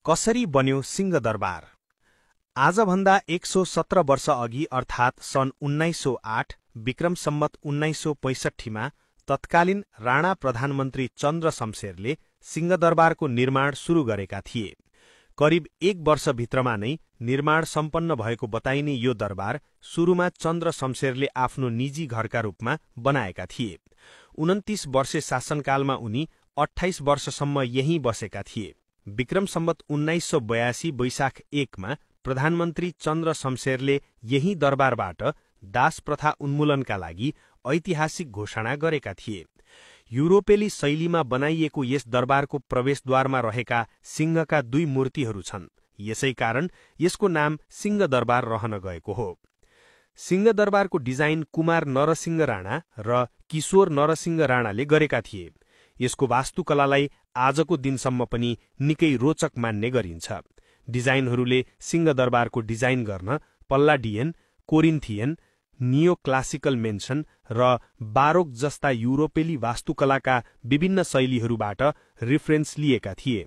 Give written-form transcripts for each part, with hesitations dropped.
कसरी बन्यो सिंहदरबार? आजभन्दा 117 वर्ष अघि अर्थात् सन् 1908 विक्रम सम्वत 1965मा तत्कालीन राणा प्रधानमन्त्री चन्द्र शमशेरले सिंहदरबारको निर्माण सुरु गरेका थिए। करिब 1 वर्षभित्रमा नै निर्माण सम्पन्न भएको बताइने यो दरबार सुरुमा चन्द्र शमशेरले आफ्नो निजी घरका रूपमा बनाएका थिए। 29 वर्षे शासनकालमा उनी 28 वर्षसम्म यहीँ बसेका थिए। विक्रम सम्वत 1982 वैशाख 1मा प्रधानमन्त्री चन्द्र शमशेरले यही दरबारबाट दास प्रथा उन्मूलनका लागि ऐतिहासिक घोषणा गरेका थिए। युरोपेली शैलीमा बनाइएको यस दरबारको प्रवेशद्वारमा रहेका सिंहका 2 मूर्तिहरू छन्। यसैकारण यसको नाम सिंहदरबार रहन गएको हो। सिंहदरबारको डिजाइन कुमार नरसिंह राणा र किशोर नरसिंह राणाले गरेका थिए। यसको वास्तुकलालाई आजको दिनसम्म पनि निकै रोचक मान्ने गरिन्छ। डिजाइनहरूले सिंहदरबारको डिजाइन गर्न पल्लाडियन, कोरिन्थियन, नियो क्लासिकल मेन्सन र बारोक जस्ता युरोपेली वास्तुकलाका विभिन्न शैलीहरूबाट रिफरेन्स लिएका थिए।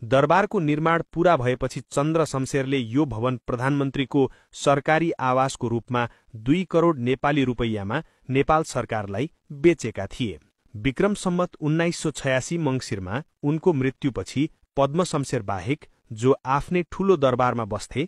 दरबारको निर्माण पूरा भएपछि चन्द्र शमशेरले यो भवन प्रधानमन्त्रीको सरकारी आवासको रूपमा 2 करोड नेपाली रुपैयाँमा नेपाल सरकारलाई बेचेका थिए। विक्रम सम्वत 1986 मङ्सिरमा उनको मृत्युपछि पद्म शमशेर बाहेक, जो आफ्नै ठूलो दरबारमा बस्थे,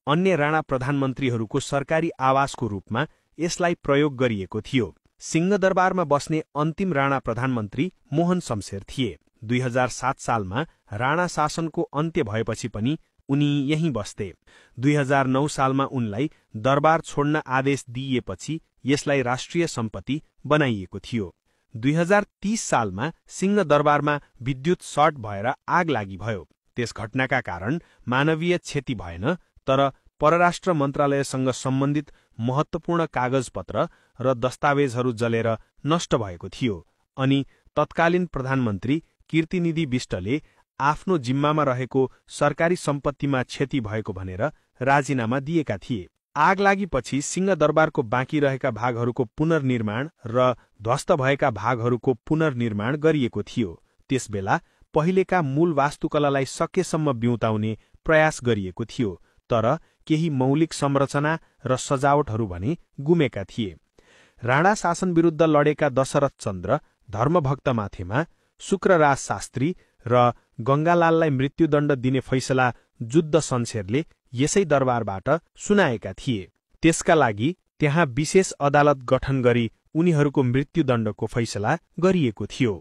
अन्य राणा प्रधानमन्त्रीहरूको सरकारी आवासको रूपमा यसलाई प्रयोग गरिएको थियो। सिंहदरबारमा बस्ने अन्तिम राणा प्रधानमन्त्री मोहन शमशेर थिए। 2007 सालमा राणा शासनको अन्त्य भएपछि पनि उनी यहीँ बस्थे। 2009 सालमा उनलाई दरबार छोड्न आदेश दिइएपछि यसलाई राष्ट्रिय सम्पत्ति बनाइएको थियो। 2030 सालमा सिंहदरबारमा विद्युत सर्ट भएर आग लागि भयो। त्यस घटनाका कारण मानवीय क्षति भएन, तर परराष्ट्र मन्त्रालयसँग सम्बन्धित महत्त्वपूर्ण कागजपत्र र दस्तावेजहरू जलेर नष्ट भएको थियो अनि तत्कालीन प्रधानमन्त्री कीर्तिनिधि बिष्टले आफ्नो जिम्मामा रहेको सरकारी सम्पत्तिमा क्षति भएको भनेर राजीनामा दिएका थिए। आग लागेपछि सिंहदरबारको बाँकी रहेका भागहरूको पुनर्निर्माण र ध्वस्त भएका भागहरूको पुनर्निर्माण गरिएको थियो। त्यसबेला पहिलेका मूल वास्तुकलालाई सकेसम्म बिउताउने प्रयास गरिएको थियो, तर केही मौलिक संरचना र सजावटहरू भने गुमेका थिए। राणा शासन विरुद्ध लडेका दशरथ चन्द्र, धर्मभक्तमाथेमा, शुक्रराज शास्त्री र गङ्गालाललाई मृत्युदण्ड दिने फैसला जुद्ध शमशेरले यसै दरबारबाट सुनाएका थिए। त्यसका लागि त्यहाँ विशेष अदालत गठन गरी उनीहरूको मृत्युदण्डको फैसला गरिएको थियो।